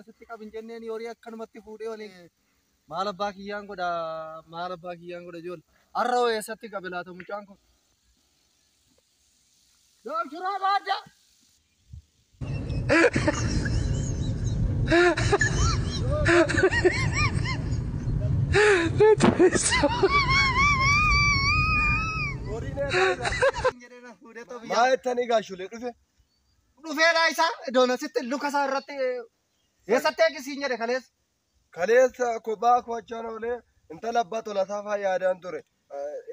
Asitti qabin jenneen horii akkanumatti fuudhee waliin. Maal abbaa kiyyaan godha, maal abbaa kiyyaan godha ijoollee. Har'a hoo eessatti qabe laata mucaan kun? Daashuraa baadda! Maa jettanii gaashulee dhufe? Dhufeedha isa iddoon asitti luka isaa irratti eessatti eegisiin jedhe kaleessa. Kaleessa kophaa kochaan oolee intala abbaa tolasaa fa'aa yaadaan ture.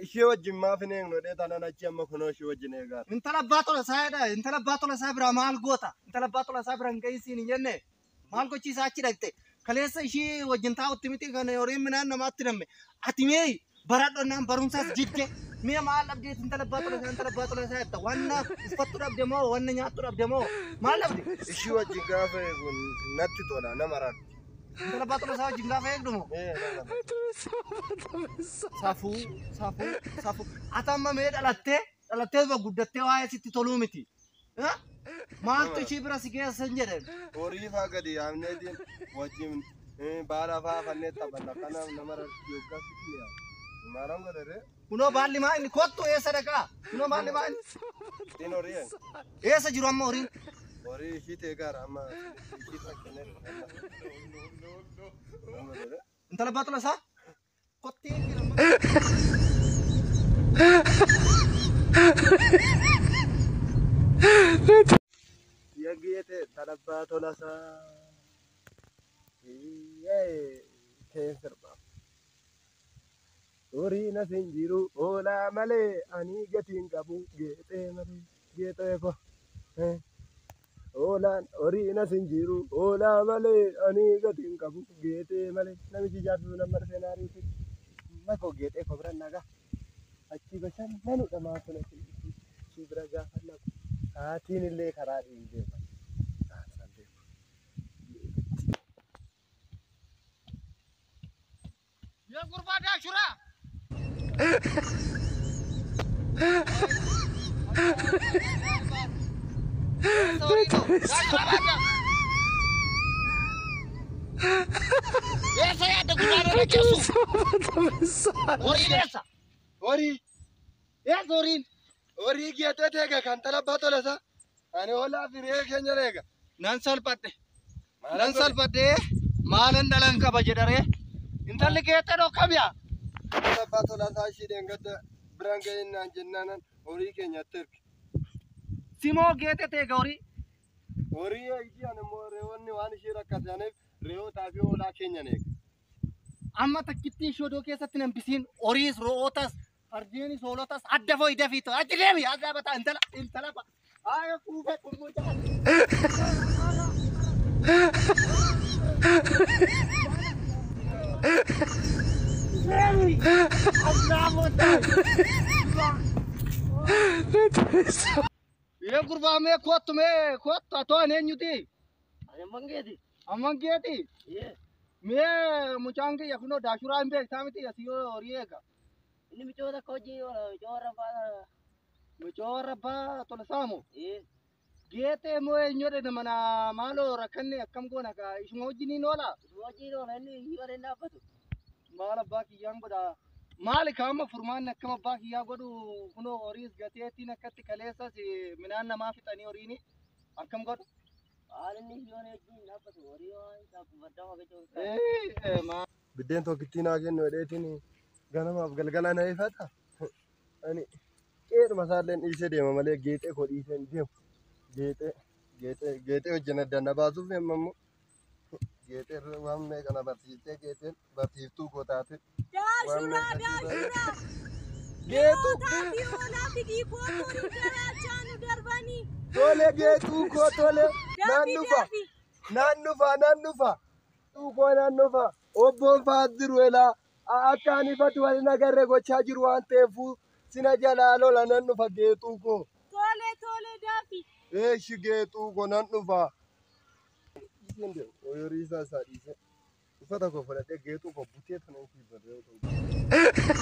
Ishee wajjin maaf hin eegnu jedhee taanaan achi amma kunoo ishee wajjin eegaa. Intala abbaa tolasaa jedha. Intala abbaa tolasaa biraa maal goota? Intala abbaa tolasaa bira hin ga'isiin hin jenne. Maal gochiisaa achi dhaqxe? Kaleessa ishii wajjin taa'utti miti kan horiin midhaan namaatti namme. Ati mee baradhonnaan barumsaas jidde. Mee maal dhabdeet intala abbaa tolasaa intala abbaa tolasaa jetta? Wanna uffattu dhabde moo wanna nyaattu dhabde moo maal dhabde? Ishii wajjin gaafa eegu natti tola nama raabdi. Intala abbaa tolasaa wajjin gaafa eegdu moo? Safuu, safuu, safuu. Ati amma mee dhalattee dhalattee guddattee waa'ee sitti toluu miti. Maaltu ishii bira si geessa hin jedhan. Horii fa'aa gadi yaabneetiin wajjin baala fa'aa fannee taphanna. Kanaaf nama raabdi yookaan sitti yaaba. Maalaan godhate? Kunoo baalli maa inni kottu eessa dhaqaa? Kunoo baalli maa inni? Ittiin horii Eessa jiru amma horiin? Horii ishii ta'e gaara amma ishii fakkiinee. Intala abbaa tolasaa? Kottee jira amma. Yageete intala abbaa tolasaa. Keen sirba. Horiin as hin jiru hoolaa malee ani gatiin qabu geexee malee geexee ko. Hoolaan horiin as hin jiru hoolaa malee ani gatiin qabu geexee malee namichi jaarsi nama dhufee na ariite. Makoo geexee koo bira nagaa. Achi bashannanudha maaf ishii bira gaafa naqu. Haatiin illee karaa dhiibdee Yaa gurbaa daashuraa! Eessa yaadda gurbaa lola keessu? Horiin eessa? Horii Eessa horiin? Horii geexee teega kan intala abbaa tolasaa. Ani hoolaa fi re'ee keenya eega. Nan salphadhe. Nan salphadhee maalan dhalan qaba jedharee. Intalli geexee dhokkamiya. Intala abbaa tolasaa ishii dheengadda biraan ga'innaan jennaanan horii keenyatti erge. Simoo geexee teega horii. Horii eegdii ani immoo re'oonni waan ishee rakkataniif re'ootaa fi hoolaa keenyan eega. Amma takkittiin shodoo keessatti nan bisiin horiis ro'ootas fardeenis hoolotas adda foyi dafii ta'u achi deemi as dhaabataa intala intala ba. Ayo kuufee kumbuu jala. Deemi as dhaabataa. Yee gurbaa mee kottu mee kottu atoo ani eenyuti? Amman geeti? Mee mucaan kiyya kunoo daashuraa hin beektaa miti asii yoo horii eega. Inni michoota akka hojii oola, michoo warra abbaa. Mucoo warra abbaa Tolasaamoo. Geexee moo eenyudha mana maaloo rakkanne akkam goona kaa ishuma wajjiniin oola? Hojii oola inni yoo hin dhaabbatu. Maal abbaa kiyyaan godha? Maali kaama furmaanni akkam abbaa kiyyaa godhu kunoo horiis gateettiin akkatti kaleessas midhaan namaa fixanii horiini akkam godhu? Waan inni yoo wajjin hin dhaabbatu horii waan dhaabbu fardaa waaqayyoo. Biddeen tokkittii naa kennu jedheetiin ganamaaf galgala na ifata. Ani qeedhuma isaallee dhiisee deema malee geexee koo dhiisee hin deemu. Geexee geexee geexee wajjin adda na baasuuf amma immoo geexee waan meeqa na barsiiftee geexeen barsiiftuu koo taate. Daashuraa daashuraa. Geexuu Re'ootaa fi hoolaa fidii kootu horii garaachaa nu darbanii. tole geexuu koo tole naan Daafi dhufa daafi. naan dhufa naan dhufa. Geexuu koo naan dhufa obboon fa'aa jiru elaa akka ani ifatu wal agarre gochaa jiru waan ta'eef sina jalaa lola nan dhufa geexuu koo. Tole tole daafi. Eeshi geexuu koo nan dhufa. Horii isaa isaa dhiisee uffata koo fudhadhee geexuu koo butee tana ishii barree.